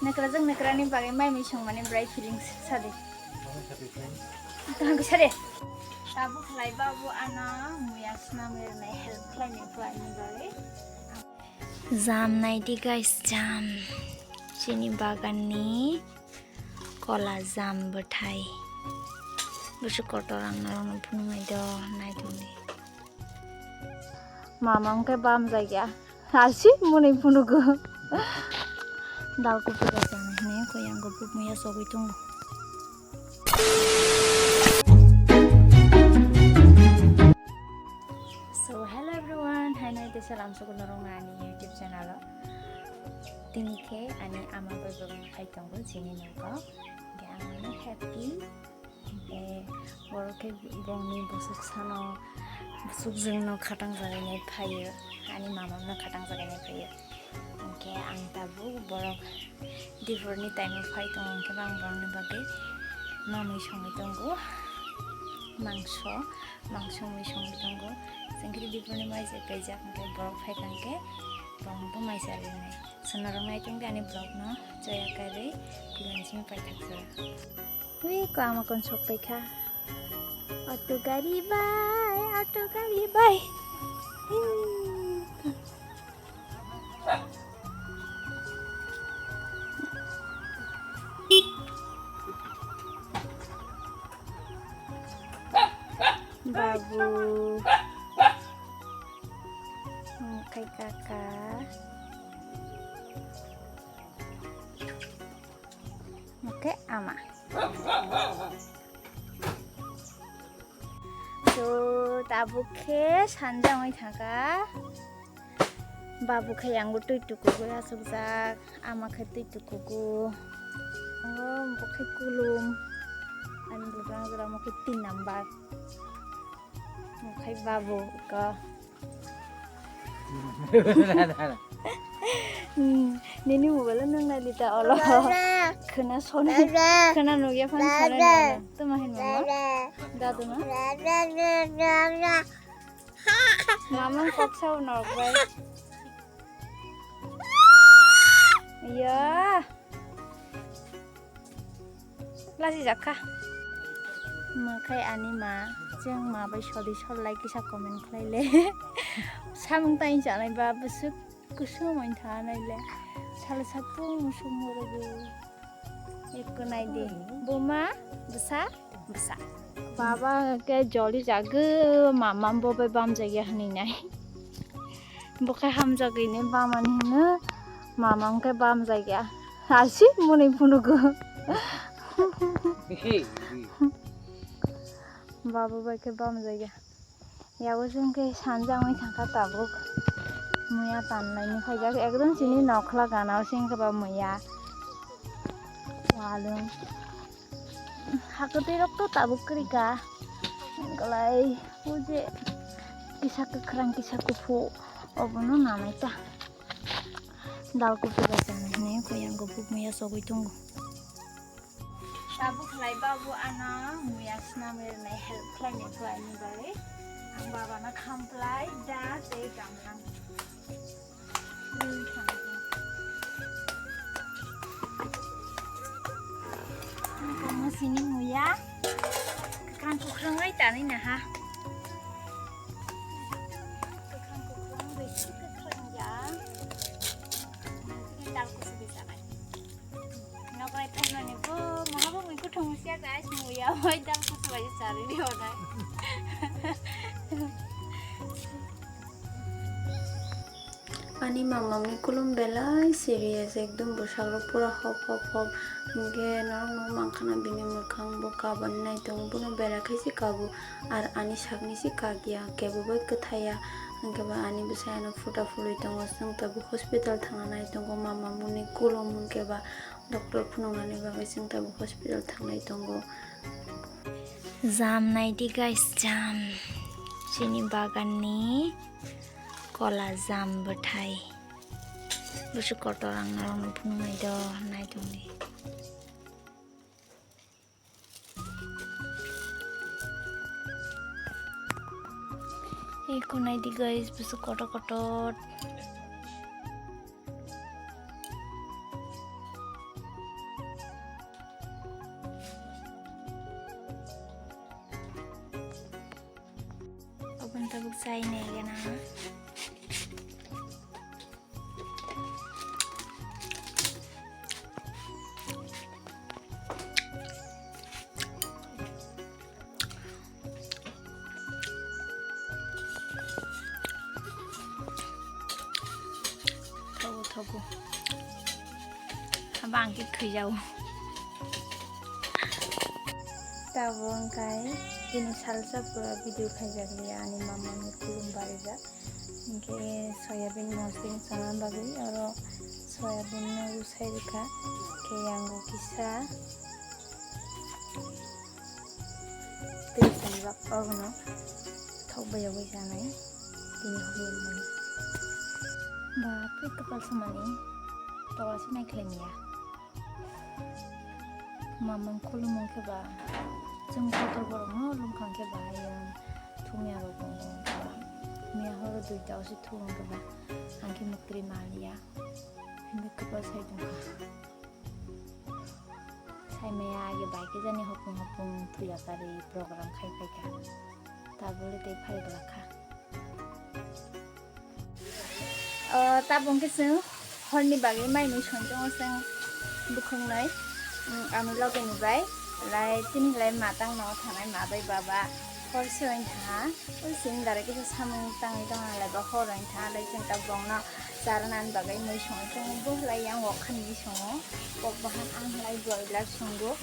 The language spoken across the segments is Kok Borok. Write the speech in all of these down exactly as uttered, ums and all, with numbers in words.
Nakrajak nakrani bagwi mai mui songmani bwrai feelings sadi. Tangkhe sadi. Tabuk khlai babu ano muya snamwi rwnai, help khlainai bo ani bagwi. Jam naidi guys, jam. Chini baganni kola jam bwthai. Bwswk kotor ang norokno phunuknai do, naitokdi. Mama wngkhe bam jagya. Asi mwnwi phunugo. Dal kuphur rok chana hinwi koi ang go bukmaya sogwi tongo. So, hello everyone, hai nai teisa lamsok norok ani YouTube channel o. Tini khe ani ama bai bo phai tongo chini nogo. Khe ang ani happy. Eh, borok khe bongni bwswk sano bwswk jwngno khatang jagwi nai phaio, ani mama no khatang jagwi nai phaio. Hwnkhe ang tabuk borok diphirni time o phai tongo, hwnkhe ang borokni bagwi mamwi songwi tongo, mangso, mangso mui songwi tongo. Chwng khe diphirni mai se kaijak, hwnkhe borok phai kha hwnkhe borokno bo mai charwi rwnai. Chwng norok nai tongdi ani vlog no, chaya karwi kulanching paithak jora. Ui, ko ama kon sok paikha. Auto gari bai, auto gari bai. Hmm. Babu. Hmm, kai kaka. Oke, ama. So, tabuk khe sanja wngwi thangkha. Babu khe yango twi tukugwi asukjak, ama khe twi tukugo. Yango bo khe kulum. Ani bugrang jora mo khe tin number. Mo khe babu ko. Hmm, nini mobile nang nai lita olo. Khna soni, khna nugya phan soni nai. Tuma hin mama? Dadu na? Mama kok sao nok bai. Ya. Lasi jakha. Makhai ani ma, chwng ma bai sodi sol lai kisa comment khlai le. Samung tai chanai ba bwswk kusum wng tha nai le. Sal sapung musuk morogo. Ekko nai di. Buma, bwsa, bwsa. Baba ke joli jago, mama bo bai bam jagya hwnwi nai. Bo khe hamjagwi ni bamani hino, mama wngkhe bam jagya. Asi mwnwi phunugo. Babu bai khe bam jagya. Yago chwng khe sanja wngwi thangkha tabuk. Muya tanlaini phaijak, ekdom chini nokhla gana o chwng khe ba muya. Walwng. Hakwtwi rok to tabuk kwrwi ka. Glai o je kisa kwkhwrang kisa kuphur obono nanai ta. Dal kuphur bai chana hinwi koi ang kuphur muya sogwi tongo. Tabuk khlai babu ano muya snamwi rwnai help khlainai khlaini bagwi. Ang babano khamphlai da tei gamlang. Komo sini muya. Kwkhwrang kwkhwrang ai tanwi naha. Kwkhwrang kwkhwrang bai si kwkhwrang ya. Ini tal kusu bisa kan. Nokrai thangnani bo maha bo mui kuthung sia guys, muya bai tal kusu bai sari di onai. Ani mamamni kulum belai serious, ekdom bwsarok pura hop hop hop. Hwnkhe norokno mankha na bini mwkhang bo kabani naitongo, bono belai khe se kabo, ar ani sakni se kagya, kebo bai kwthaiya. Hwnkhe ba ani bwsai ano phuta phului tongo, chwng tabuk hospital thangna naitongo, mamamni kulum hwnkhe ba doctor phunuknani bagwi chwng tabuk hospital thanglai tongo. Jam naidi guys, jam. Chini baganni kola jam bwthai. Bwswk kotor ang norokno phunuknai do, naitongdi. Eko naidi guys, bwswk kotor kotor. Kainai gana. Thogo, thogo. Abo ang khe thwijao. Tabuk wngkha tini salsa pura video khaijak liya ani mama ni khulum barijak. Hinkhe soyabin mosdeng sana bagwi oro soyabin no usai rwkha. Hinkhe yango kisa tei sanjak obono thok bayogwi sanai tini hwnwi mani. Ba twi kwpal samani tola se nai khlai maya. Mamung khulumung khe ba chwng kotor borokno lungkhang khe ba ayang thumya rok tongo. Thumya horo duita o se thung khe ba ang khe muktri maliya. Hwnwi kwpal sai tongkha. Saimaya age bai khe jani hopung hopung thuya pari program khai phaikha. Tabole tei phai glakha. O, tabuk khe chwng horni bagwi mai mui songchongo chwng bukhuknwi, mm, ani logeni bai. Lai tini lai matang no thangnai ma bai baba hor se oin thaha. Oi sini dara kisa samung tangwi tongna lai ba hor oin thaha lai chwng tabuk bongno charwna bagwi mui songwi chwng bo lai yang wokha ni songo. Kok bahan ang lai broiler songo.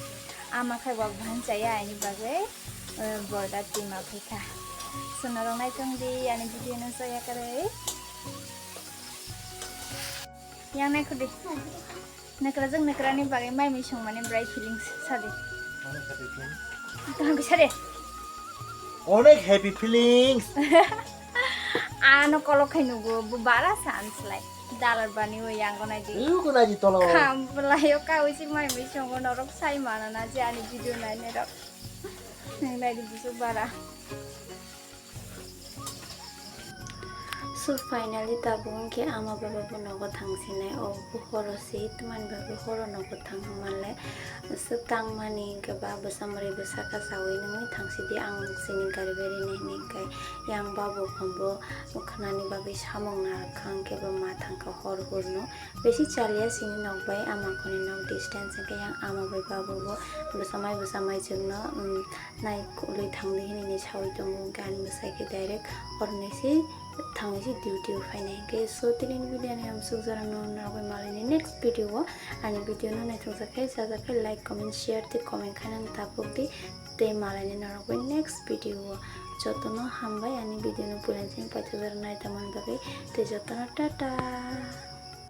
Ama khai wak bahan chaya ani bagwi, eh, broiler tima phaikha. Suna rok nai tong di ani video no chaya kwrwi. Yang nai khudi. Nakra jang nakra ni bagwi mai mui song mani bright feelings sadi. Tang sadi. Onek happy feelings. Ano kolok khai nugo bu bara sans lai. Dalar bani o yang go nai di. Lu ko nai di tolo. Kam lai o ka usi mai mui song go norok sai mana na je ani video nai ne rok. Nang nai di busuk bara. So finally tabuk wngkhe ama baba bo nogo thangsinai, o bo horo se twmani bagwi horo nogo thang manle. So tangmani hwnkhe ba bwsa mwrwi bwsa kasawi nungwi thangsidi, ang sini gari bai rinai hinwi hwnkhe yang babo bo khwnani bagwi samung narwkha, hwnkhe bo ma thangkha hor hurno. Bisi chaliya sini nok bai ama khoni nok distance hwnkhe yang ama bai babo bo bwsa mai bwsa mai chwngno, um, nai kulwi thangdi hinwi sawi tongo, hwnkhe ani bwsai khe direct oroni se thangwi se duty o phainai. Hwnkhe so tini ni video ni ang suk jora no norok bai malai ni next video o. Ani video no naithok jak khe, chajak khe like, comment, share tei comment khaina tabuk di tei malai ni norok bai next video o. Jotono hambai ani video no puila chini paithak jora naitongmani bagwi tei jotono tata.